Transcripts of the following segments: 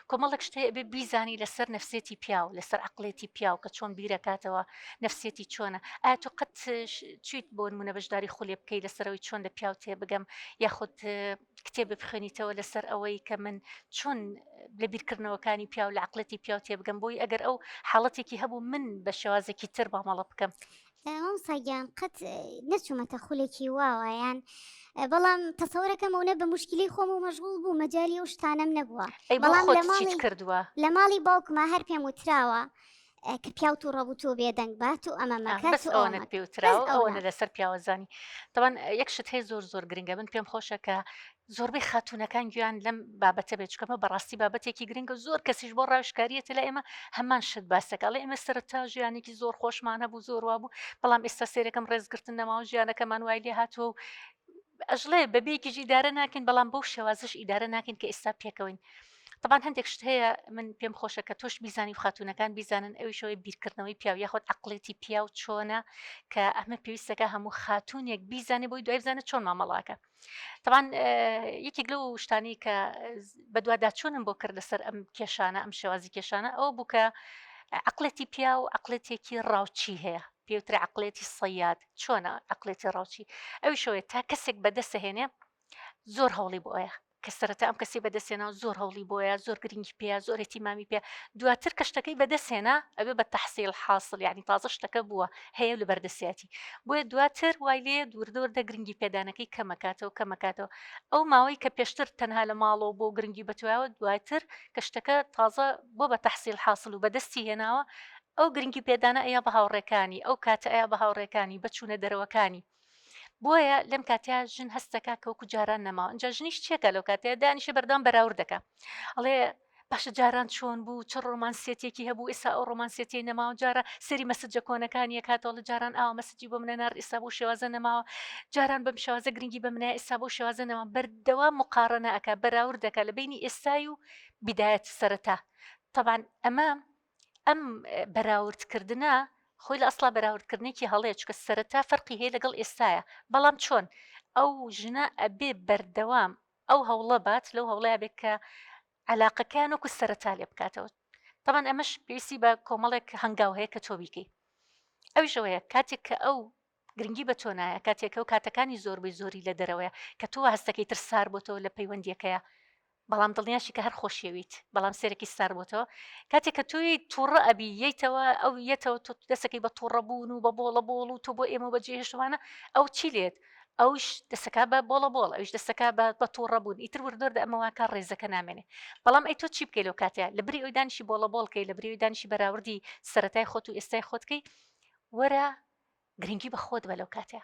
کۆمەڵێک شت هەیە ئەبێ بیزانی لەسەر نەفسیەتی پیاو لەسەر عەقڵیەتی پیاو کە چۆن بیرەکاتەوە نەفسیەتی چۆنە ئایا تۆ قەت چیت بۆ نمونە بەشداری خولێ بکەی لەسەرەوەی چۆن لە پیاو تێبگەم یاخود کتێب بخوێنیتەوە لەسەر ئەوەی کە من چۆن لە بیرکردنەوەکانی پیاو لە عقلەتی پیاو تێبگەم بۆی ئەگەر ئەو حاڵەتێکی هەبوو من بە شێوازێکی تر مامەڵە بکەم. مامۆستا گیان قەت نەچوومەتە خولێکی واوە یان بەڵام تەسەورەکەم ئەونە بە مشکلی خۆم و مەشغوڵ بوو مەجای ئەو شتانەم نەبووە ئەی بۆ بەڵام خۆت لە چیت ماڵی کردووە؟ لە ماڵی باوکما هەر پێم وتراوە کە پیاو تووڕە بوو تۆ بێدەنگ بە تۆ ئەمە آه، مەکە بەس تۆ ئەوە ئەوەنەت مەکە پێ بەس وتراوە ئەونە ئەوەنە لەسەر پیاوەزانی تەوان یەک شت هەیە زۆر زۆر گرنگە من پێم خۆشە کە زۆربەی خاتوونەکان گوێیان لەم بابەتە بێت چونکە ئەمە بەڕاستی بابەتێکی گرنگە و زۆر کەسیش بۆ ڕاوێژکاریەتە لای ئێمە هەمان شت باسەکە ئەڵێ ئێمە سەرەتا ژیانێکی زۆر خۆشمان هەبوو زۆر وابوو بەڵام ئێستا سێرەکەم ڕێزگرتن نەماوە ژیانەکەمان وای لێ هاتووە و ئەژڵێ بەبێکیش ئیدارە ناکەین بەڵام بەو شێوازش ئیدارە ناکەین کە ئێستا پێکەوەین طبعا هەندێک شت هەیە من پێم خۆشە کە تۆش بیزانی و خاتوونەکان بیزانن ئەویشەوەی بیرکردنەوەی پیاو یاخود عقلێتی پیاو چۆنە کە ئەمە پێویستەکە هەموو خاتوونێک بیزانێ بۆی دوای بزانێت چۆن مامەڵاکە تەبعەن یەکێک لەو شتانەی کە بەدواداچوونم بۆ کرد لەسەر ئەم کێشانە ئەم شێوازی کێشانە ئەوە بوو کە عقلێتی پیا و عقلێتێکی ڕاوچی هەیە پێوترە عقلێتی سەیاد چۆنە عقلێتی ڕاوچی ئەویشەوەی تا کەسێک بەدەستهێنێ زۆر هەوڵی بۆیە کە سەرەتا ئەم کەسی بەدەستهێنا و زۆر هەوڵی بۆیە زۆر گرنگی پێیا زۆر ئیهتیمامی پێ دواتر کە شتەکەی بەدەستهێنا ئەبێ بە تەحسیل حاصل یعنی تازە شتەکە بووە هەیە و لەبەردەستیاتی بۆیە دواتر وای لێ وردە وردە گرنگی پێدانەکەی کەمەکاتەوە کەمەکاتەوە ئەو ماوەی کە پێشتر تەنها لە ماڵەوە بۆ گرنگی بەتواوە دواتر کە شتەکە تازە بۆ بە تەحسیل حاصل و بەدەستی هێناوە ئەو گرنگی پێدانە ئەیا بە هاوڕێکانی ئەو کاتە ئەیا بە هاوڕێکانی بە چوونە دەرەوەکانی بۆیە لەم کاتەیا ژن هەستەکا کە وەکو جاران نەماوە ئینجا ژنیش چیەکە لەو کاتەیە دانیشە بەردەوام بەراورد دەکا ئەڵێ باشە جاران چۆن بوو چ ڕۆمانسیەتێکی هەبوو ئێستا ئەو ڕۆمانسیەتی نەماوە جارە سەری مەسجە کۆنەکانی یەکاتەوە لە جاران ئاوا مەسجی بۆ منە نارد ئێستا بۆ شێوازە نەماوە جاران بەم شێوازە گرنگی بە منە ئێستا بۆ شێوازە نەما بەردەوام مقارنە ئەکا بەراورد دەکا لە بینی ئێستای و بیدایەت سەرەتا تەبعەن ئەمە ئەم بەراوردکردنە خۆی لە ئەسڵا بەراوردکردنێکی هەڵەیە چونکە سەرەتا فەرقی هەیە لەگەڵ ئێستاە بەڵام چۆن ئەو ژنە ئەبێ بەردەوام ئەو هەوڵە بات لەو هەوڵەیە بێت کە علاقەکەیان وەکو سەرەتا لێ بکاتەوە تەمان ئەمەش پێویستی بە کۆمەڵێک هەنگاو هەیە کە تۆ بیکەی ئەویش ئەوەیە کاتێک کە ئەو گرنگی بە تۆ نایە کاتێک ئەو کاتەکانی زۆربەی زۆری لە دەرەوەیە کە تۆ هەستەکەی تر سار بۆتەوە لە پەیوەندیەکەیە بەڵام دڵنیاشی کە هەر خۆشیەویت بەڵام سێرەکی سار بۆتەوە کاتێک کە تۆی تووڕە ئەبی یەیتەوە ئەو یەتەوە تۆ دەسەکەی بە تووڕە بوون و بە بۆڵە بۆڵ و تۆ بۆ ئێمە بەجێ هێشتوانە ئەو چی لێت ئەوش دەسەکا بە بۆڵە بۆڵ ئەوش دەسەکا بە بە تووڕە بوون ئیتر وردۆردە ئەمە واکە ڕێزەکە نامێنێ بەڵام ئەی تۆ چی بکەی لەو کاتەیە لە بری ئەوی دانیشی بۆڵە بۆڵکەی لە بری ئەوی دانیشی بەراوردی سەرەتای خۆت و ئێستای خۆت کەی وەرە گرنگی بە خۆت بە لەو کاتەیە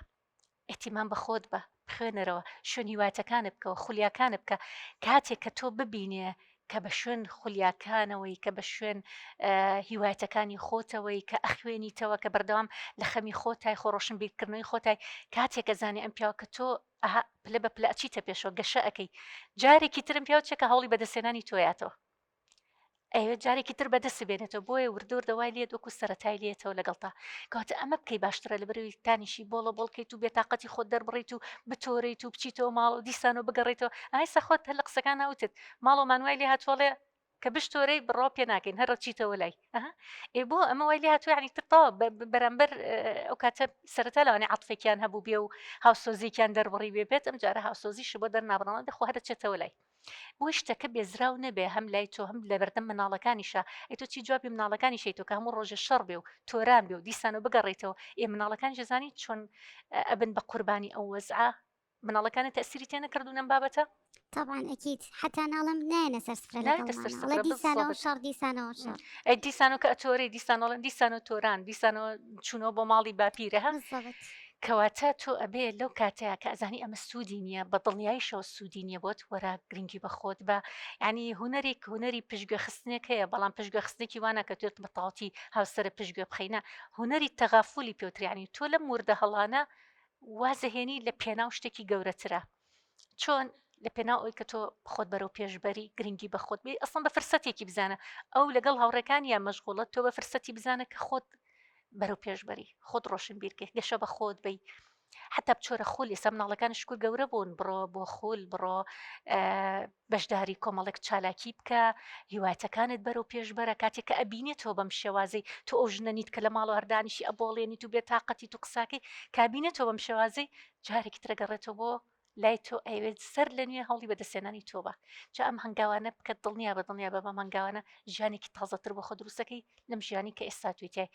ئیهتیمام بە خۆت بە، بخوێنەرەوە، شوێن هیوایەتەکانت بکەوە، خولیاکانت بکە، کاتێک کە تۆ ببینێ کە بە شوێن خولیاکانەوەی، کە بە شوێن هیوایەتەکانی خۆتەوەی، کە ئەخوێنیتەوە، کە بەردەوام لە خەمی خۆتای، خۆ ڕۆشنبیرکردنەوەی خۆتای، کاتێک ئەزانێ ئەم پیاوە کە تۆ ئەها پلە بە پلە ئەچیتە پێشەوە، گەشە ئەکەی، جارێکی ترم پیاو چێکە هەوڵی بەدەستهێنانی تۆیاتەوە. ئەیەوێت جارێکی تر بەدەست بێنێتەوە بۆیە وردە وردە وای لێت وەکو سەرەتای لێتەوە لەگەڵتا کەواتە ئەمە بکەی باشترە لە بەرەوەی تانیشی بۆڵە بۆڵکەیت و بێتاقەتی خۆت دەربڕیت و بتۆرەیت و بچیتەوە ماڵ و دیسان و بگەڕێیتەوە ئایسا خۆت هەر لە قسەکان ناوتت ماڵەوەمان وای لێ هاتووەڵێ کە بشتۆرەی بڕوا پێ ناکەین هەر ڕچیتەوە لای ئێ بۆ ئەمە وای لێ هاتووە یعنی تر تەواو بەرامبەر ئەو کاتە سەرەتا لەوانەیە عەتفێکیان هەبوو بێ و هاوسۆزییەکیان دەربڕی بێ بێت ئەم جارە هاوسۆزیش بۆ دەرنابڕن دەخۆ هەرەچێتەوە لای بۆی شتەکە بێزراو نەبێ هەم لای تۆ هەم لەبەردەم مناڵەکانیشا ئەی تۆ چی جوابی مناڵەکانیشی تۆ کە هەموو ڕۆژێ شەڕ بێ و تۆران بێ و دیسانەوە بگەڕێیتەوە ئێ مناڵەکانیش ئەزانی چۆن ئەبن بە قوربانی ئەو وەزعە مناڵەکانت تەئسیری تێ نەکردوون ئەم بابەتە؟ طبعا اكيد حتى ناڵم نایەنە سەر سفرە نایەتە سەر لەگەڵمانە ئەڵێ سفرە دیسانەوە بالضبط شەڕ دیسانەوە شەڕ ئەی دیسانەوە کە ئەتۆرێی دیسانەوە دیسانەوە تۆران دیسانەوە چوونەوە بۆ ماڵی باپیرە بالضبط کەواتە تۆ ئەبێ لەو کاتەیا کە ئەزانی ئەمە سوودی نییە بە دڵنیاییشەوە سوودی نییە بۆت وەرە گرنگی بە خۆت بە یعنی هونەرێک هونەری پشتگوێ خستنێک هەیە بەڵام پشتگوێ خستنێکی وا ناکە تۆ بە تەواوەتی هاوسەرە پشتگوێ بخەی نا هونەری تەغافولی پێوترێ یعنی تۆ لەم وردە هەڵانە وازەهێنی لە پێناو شتێکی گەورەترە چۆن لە پێناو ئەوی کە تۆ خۆت بەرەو پێشبەری گرنگی بە خۆت بی ئەسڵەن بە فرسەتێکی بزانە ئەو لەگەڵ هاوڕێکان یا مەشغوڵە تۆ بە فرسەتی بزانە کە خۆت بەرەو پێشبەری خۆت ڕۆشنبیرکەی گەشە بە خۆت بی. حتا بچۆرە خول ئێستا مناڵەکان شکر گەورە بوون بڕۆ بۆ خول بڕۆ بەشداری کۆمەڵێک چالاکی بکە هیواتەکانت بەرەو پێشبەرە کاتێک کە ئەبینێتەوە بەم شێوازەی تۆ ئەو ژنە نیت کە لە ماڵەوە هەردانیشی ئەبۆڵێنیت و بێتاقەتی تو قساکەی کابینێتەوە بەم شێوازەی جارێکی ترە گەڕێتەوە بۆ لای تۆ ئەیەوێت سەر لە نوێ هەوڵی بەدەستهێنانی تۆ بە جا ئەم هەنگاوانە بکە دڵنیا بە دڵنیا بە بەم هەنگاوانە ژیانێکی تازەتر بۆ خۆ دروستەکەی لەم ژیانی کە ئێستا توی تای.